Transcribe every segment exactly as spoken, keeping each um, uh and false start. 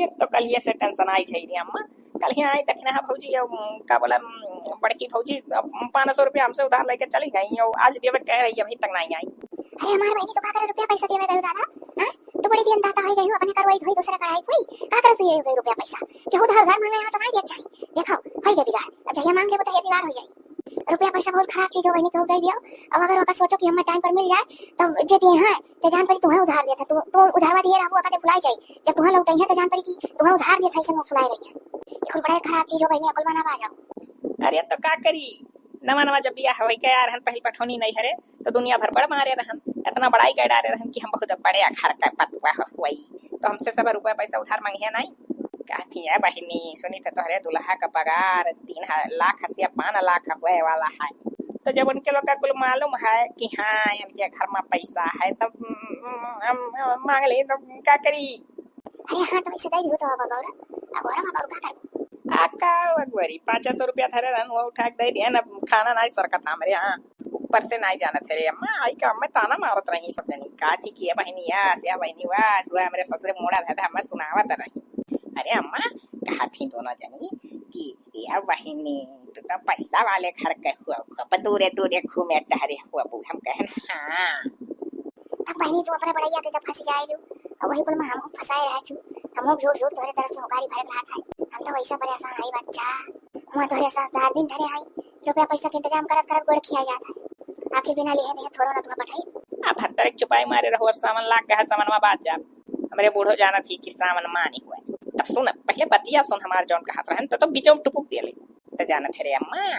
एक तो कलिया से tension आई छै रे अम्मा, कलिया आई देखना है भौजी, अब का बोला, बड़की भौजी अब पाँच सौ रुपया हमसे उधार लेके चली गई, और आज देवे कह रही, अभी तक नहीं आई। अरे हमार बहिनी तो का करे रुपया पैसा देवे गयो दादा, हाँ? तू बड़ी दिन दाता होई गई हो, अपने करवाई धोई दूसरा कढ़ाई कोई, का करे तू ये रुपया पैसा? केहू उधार उधार मांगे यहाँ तो नहीं देत चाही। देखो, होई गए बिगाड़, अब जहिया मांग लेबो तो ये बिगाड़ हो जाई। रुपया पैसा बहुत खराब चीज हो बहिनी, केहू दे दियो। अब अगर ओका सोचो कि हमें time पर मिल जाए, तो जे दिए हैं, ते जान पड़ी तुम्हें उधार देता, तू, तू उधारवा दिए रहबो, ओका ते भुलाई जाई। जब तुम्हें लौटई है, तो जान पड़ी कि तुम्हें उधार देता, ऐसे मुंह फुलाए रही है। ये कुल बड़ा खराब चीज हो बहिनी, अकुल मना आ जाओ। अरे तो का करी, नवा नवा जब बियाह होई के आ रहन, पहिल पठौनी नहीं हरे, तो दुनिया भर बड़ मारे रहन, इतना बड़ाई कर डारे रहन कि हम बहुत बड़े घर का पतवा हुई, तो हमसे सब रुपया पैसा उधार मांगिया नहीं। कहती है बहिनी, सुनी तो तोहरे दुल्हा का पगार तीन ह-, लाख हसिया पाँच लाख हुए वाला है, तो जब उनके लोग का कुल मालूम है कि हाँ, इनके घर में पैसा है, तब, हम्म, हम, हम मांग ली, तब का करी? अरे हाँ, तो वैसे दे दियो तो बाबा गौरा, अब गौरा बाबा का करबो? आ का अगुवरी, पाँच सौ रुपया धरे रहन, वो उठा के दे दिया ना, खाना नहीं सरकत हमरे यहाँ। ऊपर से नहीं जानत है रे अम्मा, आई का अम्मा ताना मारत रही सब जनी, का थी कि ये बहिनी यास, या बहिनी वास, वो हमरे ससुरे मोड़ा धर हमें सुनावत रही। अरे अम्मा, कहा थी दोनों जनी कि या बहिनी, तू तो पैसा वाले घर के हुआ, हुआ, पर दूरे दूरे घूमे टहरे हुआ, बू हम कहन, हाँ। तब बहिनी तू अपने बड़ैया के फंस जाए लो, और वही कुल में हम फंसाए रह छु, हम झूठ झूठ तोहरे तरफ से हुकारी भरत रहा था, हम तो वैसे परेशान आई बच्चा। वहाँ तोहरे सरदार दिन धरे आई, रुपया पैसा के इंतजाम करत करत गोड़ खिया जात है। आखिर बिना लिहे दिहे थोड़ो ना तुहा पठाई। अब भत्तर एक चुपाई मारे रहो, अब सावन लाग गया, सावन में बात जा। हमरे बूढ़ो जानत ही कि सावन मानी हुआ। तब सुन, पहले बतिया सुन हमार, जौन कहत रहन, तो, तो बीचों में टुपुक दिया ले। तो जानत है रे अम्मा,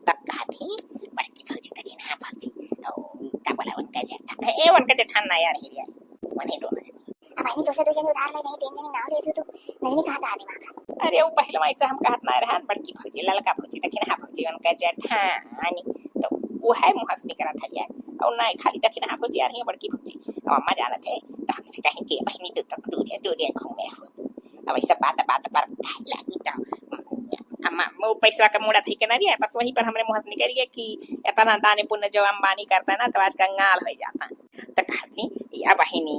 तब कहत ही, बड़की भौजी तक ना भौजी, ओ, का बोला उनका जेठा, ए, उनका जेठान ना यार, ही यार, वही दोनों जने। अब बहिनी, तोसे दो जनी उधार ले नहीं, तीन जनी नाव ले तू, तो नहीं कहा था दिमाग। अरे, वो पहले वैसे हम कहत ना रहन, बड़की भौजी, ललका भौजी, दखिनहा भौजी, उनका जेठानी, तो वो है मुहस निकलत है यार। और ना खाली दखिनहा भौजी आ रही है, बड़की भौजी। अब अम्मा जानत है, तो हमसे कहीं कि बहिनी, तू तो दूर है, दूर है, घूमे हो। अब ऐसा बात, बात पर खाए लगी तो अम्मा, वो पैसा का मुड़ा थी के ना रे, बस वही पर हमरे मुहस निकल गया कि इतना दान पुण्य जो अंबानी करता है ना, तो आज कंगाल हो जाता है। तो कहती, "या बहिनी,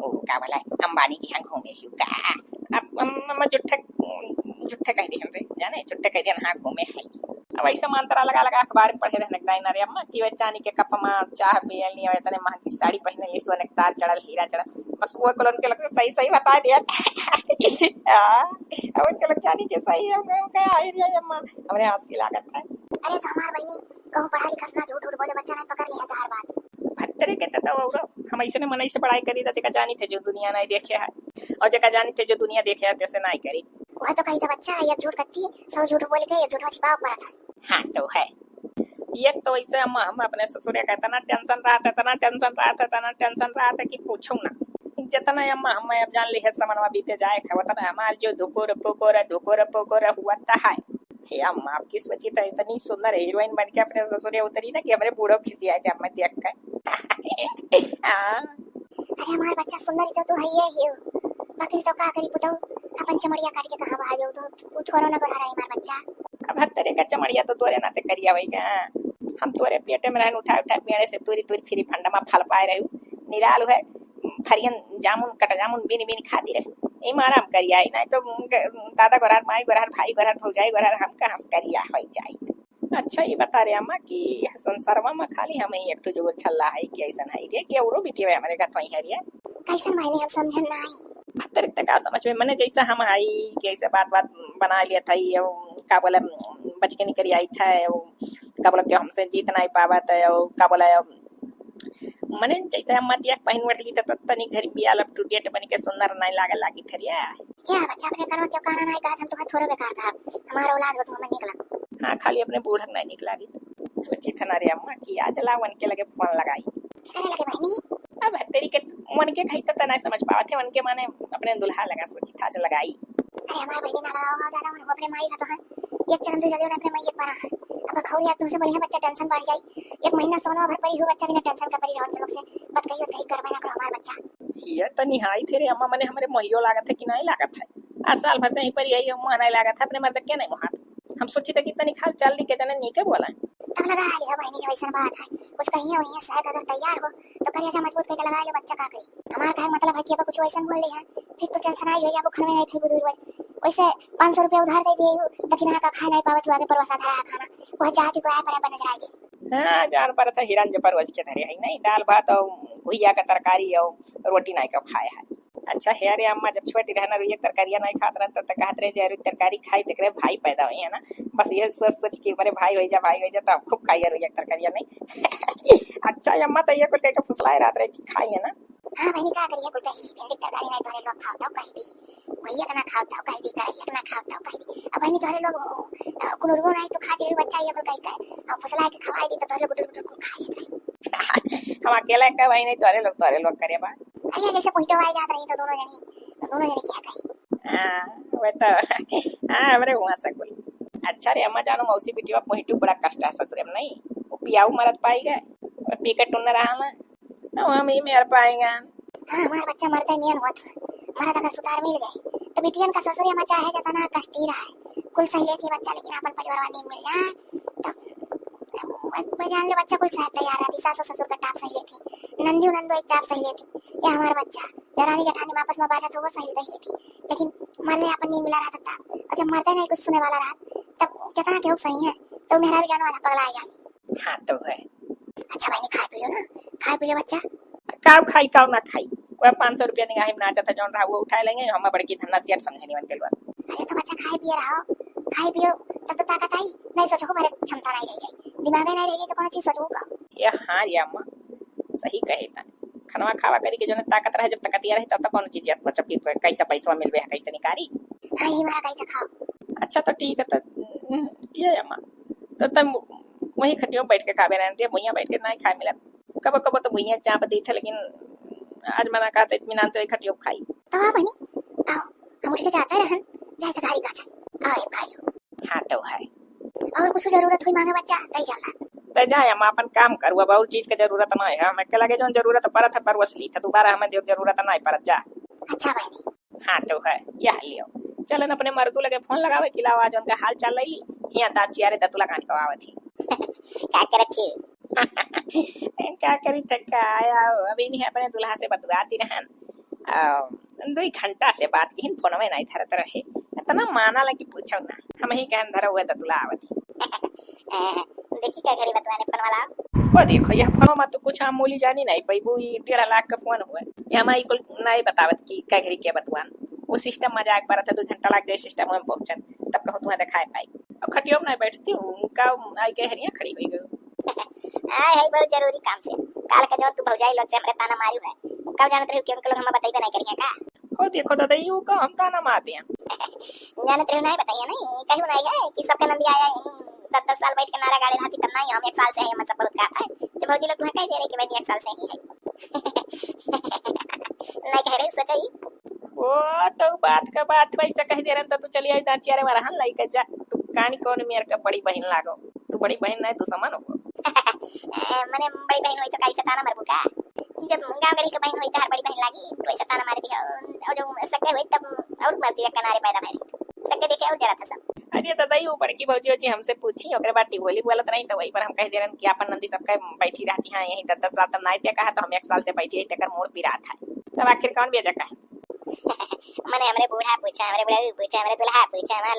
ओ, का बोला, अंबानी के यहाँ घूमे ही का?" अब हम, हम झूठे, झूठे कह दिहन रे, जाने, झूठे कह दिहन, हाँ, घूमे है। अब ऐसे मंत्रा लगा लगा अखबार में पढ़े रहने का ना रे अम्मा, कि वह चांदी के कप में चाह पिए लिए, इतने महंगी साड़ी पहने लिए, सोने के तार चढ़ल, हीरा चढ़ल, बस वो कुल उनके लोग से सही सही बता दिया। हाँ, अब उनके लोग चांदी के सही है, हम कहे, "आई रे अम्मा, हमरे हंसी लागत है।" अरे तो हमार बहिनी, कहूँ पढ़ा लिखस ना, झूठ उठ बोले, बच्चा नहीं पकड़ लिया तहार बात। भत्तरे के तता और हम ऐसे ने मनई से बड़ाई करी, जेका जानी थे जो दुनिया नहीं देखे है, और जेका जानी थे जो दुनिया देखे है, तैसे नहीं करी। वह तो कही था बच्चा, ये झूठ कत्ती, सब झूठ बोल के ये झूठ छिपाव परत है। हाँ, तो है। एक तो वैसे हम, हम अपने ससुरे का इतना tension रहत है, इतना tension रहत है, इतना tension रहत है कि पूछो ना। जितना हम, हम अब जान ली है, समनवा बीते जाए, खवत ना हमार जो धुकुर पुकुर, धुकुर पुकुर हुआ है। हे अम्मा, आपकी सोची तो इतनी सुंदर हीरोइन बन के अपने ससुरे उतरी ना कि हमरे बूढ़ो खिसिया जाए, मैं देख के। हाँ। अरे हमार बच्चा सुंदर तो तू है ये, ये। बाकी तो का करी पुतौ, अपन चमड़िया काट के कहाँ बहा जाऊ तो, तू थोरो ना गोरा रही हमार बच्चा। अब हर तरह का चमड़िया तो तोरे नाते करिया होई गा। हम तोरे पेटे में रहन उठा उठा पेड़े से तूरी तूरी फिरी फंडमा फल पाए रहू। निराल है, फरियन जामुन, कट जामुन बीन बीन खाती रहू। ई मारा हम करिया ही नहीं तो दादा गोरहर, माई गोरहर, भाई गोरहर, भौजाई गोरहर, हम कहाँ से करिया होई जाई। अच्छा, ये बता रे अम्मा कि यह संसारवा में खाली हम ही एक ठो जो छल्ला है कि ऐसन है रे कि औरो बिटिया हमारे घर तो ही है रे? कैसन मायने हम समझन ना आई। भत्तर के का समझ में, मने जैसा हम आई कि ऐसे बात बात बना लिया था, ये का बोले, बच के निकल आई था, का बोले कि हमसे जीत नहीं पावत है, का बोले, मने जैसे हम मतिया पहिन उठ ली तो तनी घर बियाह up to date बन के सुंदर नहीं लागे लागी थरिया। क्या बच्चा अपने कनवा क्यों काना नहीं कहत, हम तुम्हें थोड़े बेकार कहा, हमारा औलाद हो तो हमें निकला। हाँ, खाली अपने बूढ़क नहीं निकला भी। सोची था ना रे अम्मा कि आज ला उनके लगे फोन लगाई। करे लगे बहनी? अब तेरी के उनके कही तो नहीं समझ पावत है, उनके माने अपने दुल्हा लगा सोची था आज लगाई। अरे हमार बहनी ना लगाओ, हाँ, ज्यादा मन हो अपने माई का तो है। एक जन्म तो जलियो ना अपने माई एक बार है। अब खौरी यार तुमसे बोली है बच्चा tension बढ़ जाई। एक महीना सोनवा भर परी हो बच्चा बिना tension का परी रहो उनके लोग से। बतकही बतकही करबे ना करो हमार बच्चा। हिया तो निहाई थे रे अम्मा, मने हमरे मोहियो लागत है कि नहीं लागत है। आज साल भर से यहीं पर यही मुँह नहीं लागत है, अपने मर्द के नहीं मुहात। हम सोची था कि इतना निखाल चल रही के जना नीके बोला। तब लगा लिया बहनी जब ऐसन बात है, कुछ कहिए वहीं से अगर तैयार हो तो करिया जा मजबूत करके लगा लियो बच्चा का करी। हमार कहे मतलब है कि अब कुछ वैसन बोल दे है फिर तो टेंशन आई हो जाबो, खनवे नहीं खइबो दू रोज। वैसे पाँच सौ रुपया उधार दे दिए हो, दक्षिणा का खाए नहीं पावत हो, आगे परवासा धरा है खाना, वह जाति को आए पर बन जाए दे। हाँ, जान पर था हिरन जे परवस के धरे है नहीं, दाल भात और भुइया का तरकारी और रोटी नहीं का खाए है। अच्छा है रे अम्मा, जब छोटी रहना रुइया तरकारिया नहीं खात रहन तब तक कहत रहे जे रुइया तरकारी खाई, तेकरे भाई पैदा हुई है ना, बस यह सोच सोच के मेरे भाई हो जा, भाई हो जा, तो खूब खाइए रुइया तरकारिया नहीं। अच्छा अम्मा, तो ये कुल कह के फुसलाए रहत रहे कि खाई है ना। हाँ बहनी, का करिए, कुल कही भिंडी के तरकारी नहीं तोहरे लोग खाओ, तब कही दी, भैया के ना खाओ, तब कही दी, करैया के ना खाओ, तब कही दी। अब बहनी तोहरे लोग, अ, कुनुरगो नहीं तो खा दे बच्चा, ये कुल कही के, अब फुसला के खवाई दी तो तोहरे लोग गुटुर गुटुर कुल खा लेत रहे। हम अकेला का भाई नहीं, तोहरे लोग, तोहरे लोग करे बा। अरे जैसे पुइटो आए जात रही तो दोनों जनी, तो दोनों जनी क्या कही? हाँ, वह तो, हाँ, हमरे हुआ सकुल। अच्छा रे अम्मा जानो, मौसी बिटिया पुइटू बड़ा कष्ट है ससुरे में नहीं, वो पियाऊ मरत पाई गए, वो पी के टुन्न रहा ना, तो हम ही मेर पाएगा। हाँ, हमार बच्चा मरता ही नियन हुआ था, मरत अगर सुतार मिल गए, तो बिटियन का ससुरे में चाहे जतना कष्टी रहा है, कुल सही लेती बच्चा, लेकिन अपन परिवार वाली मिल जाए, तो ब-, जान ले बच्चा कुल सह तैयार रहती, सासू ससुर का टाप सही लेती, नंदी नंदो एक टाप सही लेती, या हमार बच्चा, देरानी जेठानी में आपस में बाजत हो, वो सही सही लेती, लेकिन मरले अपन नहीं मिला रहता तब, और जब मरते नहीं कुछ सुने वाला रहा, तब कितना केहू सही है, तो मेहरारू जानो आधा पगला आ जाए। हाँ तो है। अच्छा बहनी, खाए पी लो ना, खाए पी लो बच्चा। काव खाई, काव ना खाई, वह पाँच सौ रुपया निगाही में नाचत है, जौन रहा वो उठाए लेंगे, हम बड़की धन्ना सियार समझे निवन के लोग। अरे तो बच्चा खाए पिए रहो, खाए पियो तब तो ताकत आई, नहीं सोचो को भरे क्षमता नहीं रह जाए, दिमाग ही नहीं रहेगी तो कौन चीज सोचो का। ये हाँ रे अम्मा, सही कहे तन, खनवा खावा करी के जौन ताकत रहे, जब ताकतिया रहे तब तक कौन चीज सोचब कि कैसे पैसा मिलबे है, कैसे निकारी। हाँ, ये मारा कहीं तो खाओ। अच्छा तो ठीक है, तो ये अम्मा, तो तम वही खटियो बैठ के खाबे रहन रे, भुइयां बैठ के ना खाए मिलत। कबो कबो तो भुइयां चाप दी थे, लेकिन आज मना कहते इत्मीनान से खटियो खाई। तो आओ बनी, आओ, हम उठ के जाते रहन, जाए तो गाड़ी का जाए, आओ ये खाई लो। हाँ तो है। और कुछ जरूरत हुई मांगे बच्चा, दे जाओ ला। तो जाए अम्मा, अपन काम करू, अब और चीज के जरूरत नहीं है, हमें के लगे जौन जरूरत पड़त है परवस ली, तो दोबारा हमें देव जरूरत नहीं पड़त, जा। अच्छा बहनी। हाँ तो है, यह लियो। चलन अपने मर्दू लगे फोन लगावे कि लाओ आज उनका हाल चाल ले ली, हियाँ दाँत चियारे दतुला कान कवावत ही। का करत ही? का करी त का, आओ, अभी नहीं अपने दुल्हा से बतुआती रहन। आ, दुई घंटा से बात किहिन, फोनवे नहीं धरत रहे। इतना माना लगी पूछो ना, हम ही कहन धरो हुए दतुला आवत ही। देखी का घरी बतवाने फोन वाला। ओ देखो, यह फोन में तो कुछ हम मूली जानी नहीं पैबू, ई डेढ़ लाख का फोन हुआ। ये हमारी कुल नहीं बतावत कि का घरी के बतवान। वो सिस्टम मजाक पर था, दो घंटा लग गए सिस्टम में पहुंचत, तब कहूँ तुम्हें दिखाए पाई। अब खटियो में नहीं बैठती हूँ, उनका आई के हरिया खड़ी हुई गई। आए है बहुत जरूरी काम से। काल का जौन तू भौजाई लोग से हमरे ताना मारी है, कब जानत रही कि उनके लोग हमें बतइबे नहीं करिए का? ओ देखो दादा, ये वो का हम ताना मार दिया। जानत रही नहीं बताइए नहीं, कहीं नहीं है कि सबके नंदी आया यहीं दस दस साल बैठ के नारा गाड़े रहती तब नहीं, हम एक साल से है, मतलब बहुत कहा है। जब भौजी लोग तुम्हें कह दे रहे कि मैं एक साल से ही है। नहीं कह रही, सोचा ही। ओ, तो बात का बात वैसे कह दे रहे तो तू चली आई दाँत चियारे वाला हन लाई के जा। तू कानी कौन मेर का बड़ी बहन लागो? तू बड़ी बहन नहीं, दुश्मन हो। ए, मने बड़ी बहन होई तो काई से ताना मारबू का? जब गाँव गली के बहन होई तो हर बड़ी बहन लागी, तो ऐसे ताना मार दिया। और जो सके होई तब और मरती है किनारे पैदा भरी। सके देखे और जरा था सब। अरे दादा, ये बड़की भौजी वौजी हमसे पूछी, ओकरे बाद टिभोली बोलत रही, तो वही पर हम कह दे रहन कि आपन नंदी सबके बैठी रहती हैं यहीं दस दस साल, तब नाई ते कहा, तो हम एक साल से बैठी है, तेकर मूड़ पिरात है, तब आखिर कौन बेजा का है? मने हमरे बूढ़ा पूछा, हमरे बुढ़ाऊ पूछा, हमरे दुल्हा पूछा, हमार,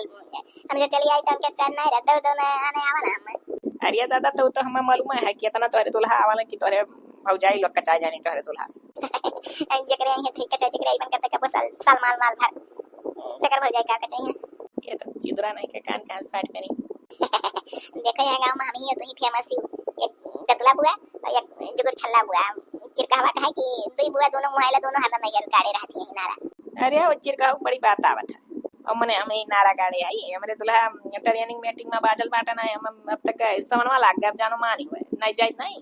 हम जो चली आई तो हमके चैन नहीं रहता, तो ना आने आवाला हम। अरे दादा, तो, तो हमें मालूम है कि इतना तोहरे दुल्हा आवाला कि तोहरे भौजाई लोग कचाए जानी तोहरे दुल्हा से। जेकरे आई है ठीक कचाए, जेकरे आई बन करते कबो साल, साल माल माल भर। तेकर भौजाई का कचाई है? ये तो चिदुरा नहीं के कान कहाँ से फाट करी। देखो यहाँ गाँव में हम ही हो, तू ही फेमस ही हो। एक दतुला बुआ और एक जुगुर छल्ला बुआ। चिरकहवा कहे कि दुई बुआ दोनों मुहाइला दोनों हरदम नैहर गाड़े रहती है नारा। अरे वो चिरकहवा बड़ी बात आवत है। और मने हमें नारा गाड़े आई, हमरे दुल्हा ट्रेनिंग मीटिंग में बाजल बाटा ना, हम अब तक समनवा लाग गए, अब जानो मान ही हुए, नहीं जाइत नहीं।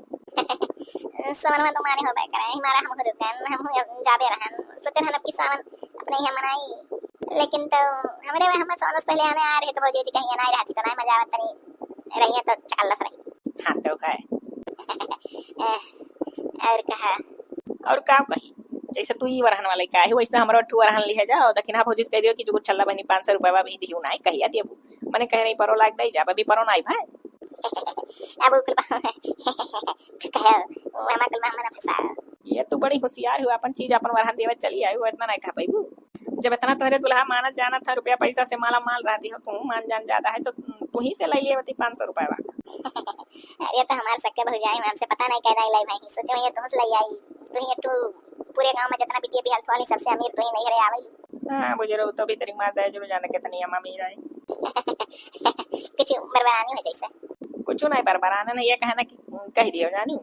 समनवा तो माने होबे करे, हमारा हम हुरुकन, हम हु-, जाबे रहन, सोचे रहन अब की सावन अपने यहाँ मनाई, लेकिन तो हमरे में हम सावन से पहले आने आ रहे तो भौजी जी कहीं नहीं रहती तो नहीं मजा आवत तनी रही है तो चकल्लस रही। हाँ तो है। और कहा? और का कही, जैसे तू ही वरहन वाले का है वैसे हमरा ठू वरहन लिहे जा और दक्षिणा भौजी से कह दियो कि जो छल्ला बहनी पाँच सौ रुपया भी दियो ना कहिया देबू, मने कह रही परो लाग दे जा, अभी परो ना आई भाई। अब कुल तू कहे, वो हमार कुल में हमारा फंसा। ये तू बड़ी होशियार हो, अपन चीज अपन वरहन देवे चली आई, वो इतना नहीं कह पाई। जब इतना तोहरे दुल्हा मानत जानत है, रुपया पैसा से माला माल रहती हो, तू मान जान ज्यादा है, तो तू ही से ले लिए होती पाँच सौ रुपया। अरे तो हमार सक्के भौजाई में हमसे पता नहीं कैदा लाई भाई, सोचे ये तुमसे ले आई, तू ही तू पूरे गांव में जितना बिटिया बिहाल वाली सबसे अमीर तू ही नहीं रहे आवे। हाँ बुजुर्ग, तो भी तेरी माँ दहेज में जाने कितनी हम अमीर आई। कुछ बरबरानी हो जैसे। कुछ नहीं बरबराना नहीं, ये कहना कि कह दियो जानू।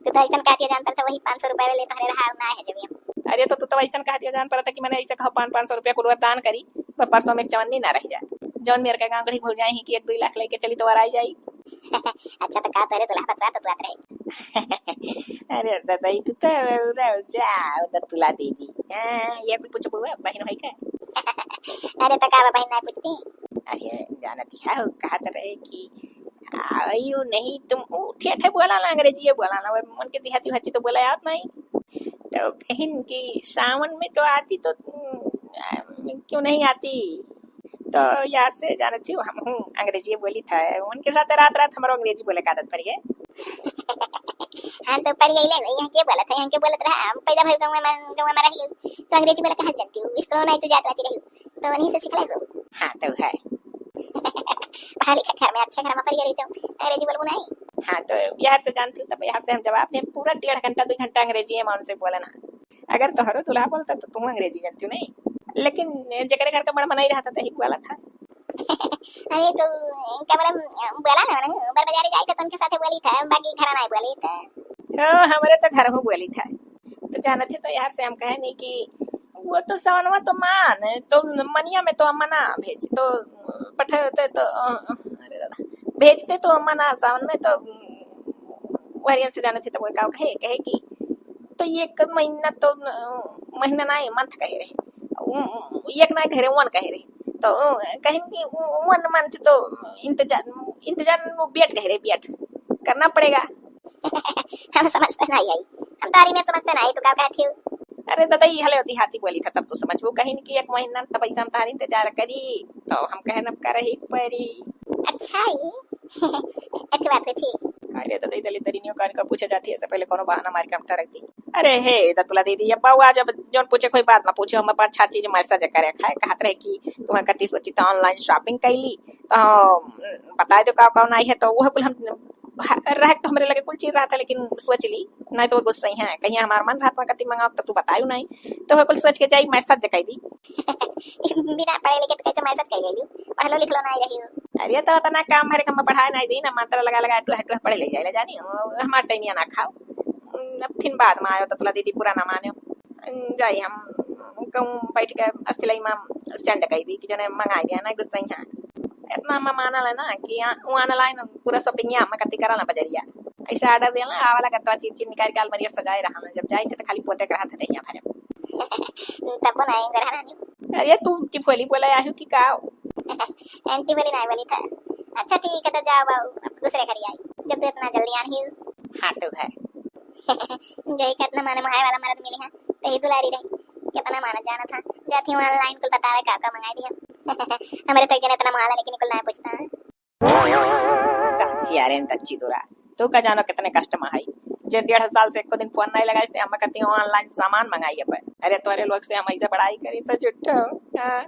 तू तो ऐसन कहती हो जान पर तो वही पाँच सौ रुपया ले तोहरे रहा ना है जब हम। अरे तो तू तो ऐसन कहती हो जान पर था कि मैंने ऐसे कहो पाँच, पाँच सौ रुपया कुल दान करी, पर परसों में एक चवन्नी ना रह जाए। जौन मेरे के गाँव गढ़ी भौजाई ही कि एक दुई लाख लेके चली तो आई जाई। अच्छा तो का तोरे दुल्हा बतवा तो दुआत रहे। अरे दादा, ई तू तो रह जा, उधर तुला दे दी। हाँ, ये कुछ पूछबू है, बहन है का? अरे तो का बा बहन ना पूछती? अरे जानती है, वो कहत रहे कि आयु नहीं तुम, वो ठेठे बोला ना, अंग्रेजी बोला ना, वो मन के देहाती भाती तो बोला याद नहीं। तो कहिन कि सावन में तो आती तो, उम, क्यों नहीं आती? तो यार से जानत ही हम हूँ अंग्रेजी बोली था, उनके साथ रात रात हमारो अंग्रेजी बोले का आदत पड़ गए। हाँ तो पड़ गई ले, यहाँ के बोलत है, यहाँ के बोलत रहा, हम पैदा भई गाँव में, गाँव में रही, तो अंग्रेजी बोले कहाँ जानती हूँ, स्कूल नहीं तो जात आती रही, तो वहीं से सीख ले। हाँ तो है। पढ़ा लिखा घर में, अच्छे घर में पड़ गई रही तो अंग्रेजी बोलबो नहीं। हाँ तो यार से जानती हूँ, तब यार से हम जवाब दें, पूरा डेढ़ घंटा दो घंटा अंग्रेजी हम उनसे बोले ना। अगर तोहरो दुल्हा बोलता तो तू अंग्रेजी जानती नहीं, लेकिन जेकरे घर का बड़ मनई रहता तो ही बोला था। अरे तो का बोला, बोला ना, बर बाजारे जाई तो उनके साथे बोली था, बाकी घर नहीं बोली था। हाँ, हमरे तो घर हूँ बोली था। तो जानत है तो यार से हम कहे नहीं कि वो तो सवनवा तो मान, तो मनिया में तो मना भेज, तो पठते तो, अरे दादा, भेजते तो मना सावन में तो वरियन से जानत है तो वो का कहे, कहे कि तो एक महीना तो, अ, महीना नहीं, month कहे रहे। उ, उ, एक नहीं कहे रहे, one कहे रहे। तो, अ, कहें कि उ, one month तो इंतजार, इंतजार वो wait कहे रहे, wait करना पड़ेगा। हम समझते नहीं आई, हम तारी में समझते नहीं, तू का कहती हो? अरे दादा, ई हले देहाती बोली था, तब तो समझबो कहीं कि एक महीना तब पैसा हम तारी इंतजार करी, तो हम कहे अब करे ही परी। अच्छा ही। एक बात पूछी? अरे तो दे दली तेरी न्यू कान का पूछे जाती है, ऐसे पहले कोनो बहाना मार के हम टरक दी। अरे हे दतुला दीदी, अब बाबू आज अब जौन पूछे कोई बात ना पूछो, हम अपन अच्छा चीज message करे खाए, कहत रहे कि तुम्हें कति सोची तो online shopping कैली, तो हम बताए दो का कौन आई है, तो वह कुल हम रह तो हमरे लगे कुल चीज रहा था, लेकिन सोच ली नहीं तो वो गुस्सा ही है, कहीं हमार मन रहत में कति मंगाओ तो तू बतायू नहीं, तो वह कुल सोच के जाई message कह दी। बिना पढ़े लिखे तो कैसे message कर ले लियो? पढ़लो लिखलो ना रही हो। अरे तो इतना काम भरे के हम पढ़ाए नहीं दी ना, मंत्र लगा लगा टुह टुह पढ़े ले जाए जानी, हमार टाइमिया ना खाओ। अब फिर बाद में आयो तो तुला दीदी बुरा ना मानो। जाई हम कहूँ बैठ के अस्थिलाई माम send कर दी कि जने मंगा गया ना गुस्सा ही है। इतना हम माना ले ना कि आ-, online पूरा shopping यहाँ में कति करा ना बजरिया। ऐसे order दिया ना, आवाला गत्ता चीर चीर निकाल के अलमारिया सजाए रहा ना। जब जाए थे तो खाली पोते के रहा थे यहाँ भरे। तब को नहीं रहा रानी। अरे तू टिफोली बोला आयु कि का? एंटी बोली नहीं बोली था। अच्छा ठीक है, तो जाओ बाबू, अब दूसरे घर ही आई, जब तू इतना जल्दी आन ही। हाँ तो है। जय का इतना माने मुहाय वाला मर्द मिली है, तो ही दुलारी रही। कितना मानत जाना था, जाती हूँ online कुल बतावे का का मंगाई दिया। हमारे तो एक जने इतना मुहाला लेकिन कुल ना पूछता है। दच्ची, अरे दच्ची दुरा, तू का जानो कितने कष्ट में है। जे डेढ़ साल से एको दिन फोन नहीं लगाइस ते हम कहती हूँ online सामान मंगाई अब। अरे तोरे लोग से हम ऐसे बड़ाई करी तो झूठो। हाँ।